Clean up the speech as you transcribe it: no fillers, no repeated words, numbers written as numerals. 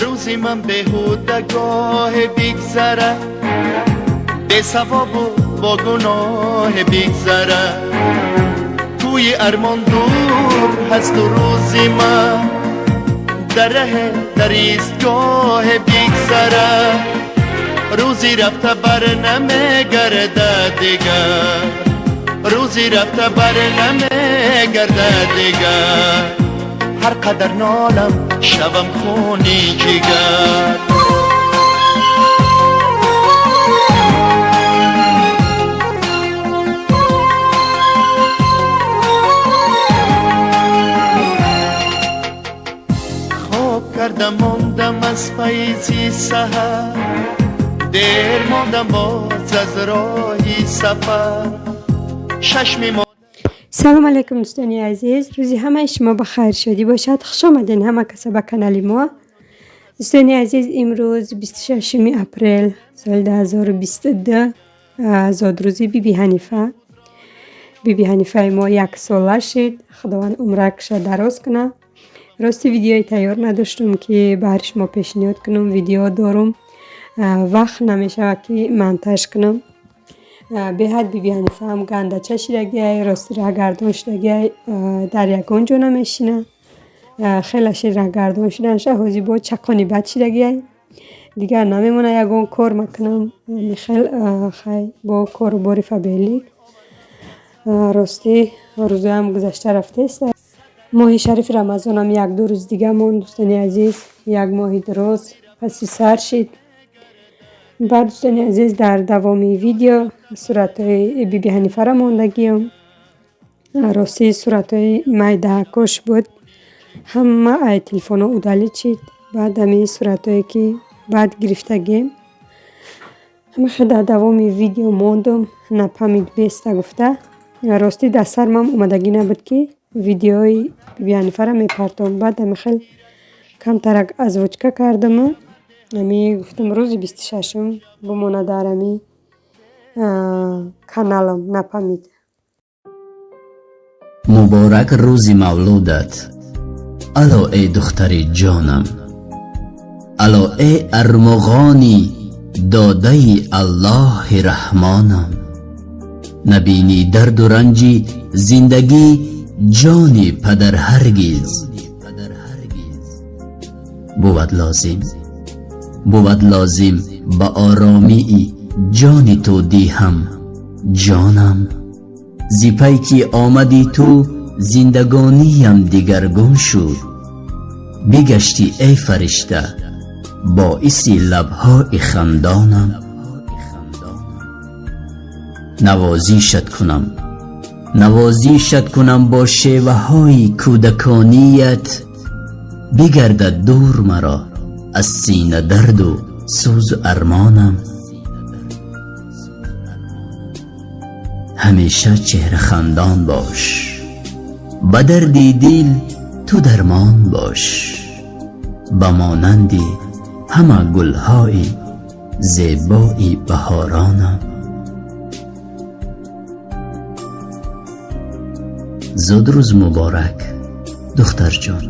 Рӯзи ман беҳуда гоҳе бигзара, бесавобу бо гуноҳе бигзара. Кӯи армон дур ҳасту рӯзи ман дар раҳе дар истгоҳе бигзара. Рӯзи рафта бар намегардад дигар, рӯзи рафта бар намегардад дигар. Ҳар қадар нолам шавам хуни ҷигар. Хоб карда мондам аз файзи саҳар, дер мондам боз аз роҳи сафар. Чашми Салом алайкум, дӯстони азиз, рӯзи ҳамаи шумо ба хайр, шодӣ бошад. Хуш омадед ҳама каса ба канали мо. Дӯстони азиз, имрӯз 26 апрел соли 2022, зодрӯзи Биби Ҳанифа. Биби Ҳанифаи мо 1 сола шид. Худованд умракша дароз кунад. Рости, видеои тайёр надоштум, ки баҳри шумо пешниҳод кунам. Видео дорум, вақт намешавад, ки монтаж кунам. Беҳад Биби Ҳанифаам гандача шидагиай, рости, раҳгардон шидагиай, дар ягон ҷо намешина. Хеле ши раҳгардон шуданша. Ҳозир бо чақони бад шидагиай, дигар намемона ягон кор макунам. Михел хай бо кору бори Фаберлик. Ростӣ, рӯзоям гузашта рафтест. Моҳи шарифи Рамазонам 1-ду рӯз дига монд, дӯстони азиз, як моҳи дуроз паси сар шид. Баъд, дӯстони азиз, дар давоми видео суратҳои Биби Ҳанифаро мондагиам. Ростӣ, суратҳои майдаакош буд, ҳама ай телефонҳо удалить шид. Баъд ҳамин суратҳое, ки баъд гирифтагием, ҳамахел дар давоми видео мондум, на память беста гуфта. Ростӣ, дар сармам омадагӣ набуд, ки видеои Биби Ҳанифаро мепартом. Баъд ҳамихел камтарак озвучка кардаму ами гуфтам, рӯзи 26-ум бимонад дар ами каналам на память. Муборак рӯзи мавлудат, ало эй духтари ҷонам, ало эй армуғони додаи Аллоҳи Раҳмонам. Набинӣ дарду ранҷи зиндагӣ, ҷони падар, ҳаргиз. Бувад лозим, бувад лозим ба оромии ҷони ту диҳам ҷонам. Зи пай ки омадӣ ту, зиндагониям дигаргун шуд. Бигаштӣ, эй фаришта, боиси лабҳои хандонам. Навозишат кунам, навозишат кунам бо шеваҳои кӯдаконият, бигардад дур маро аз сина дарду сӯзу армонам. Ҳамеша чеҳрахандон бош, ба дарди дил ту дармон бош, ба монанди ҳама гулҳои зебои баҳоронам. Зудрӯз муборак, духтарҷон.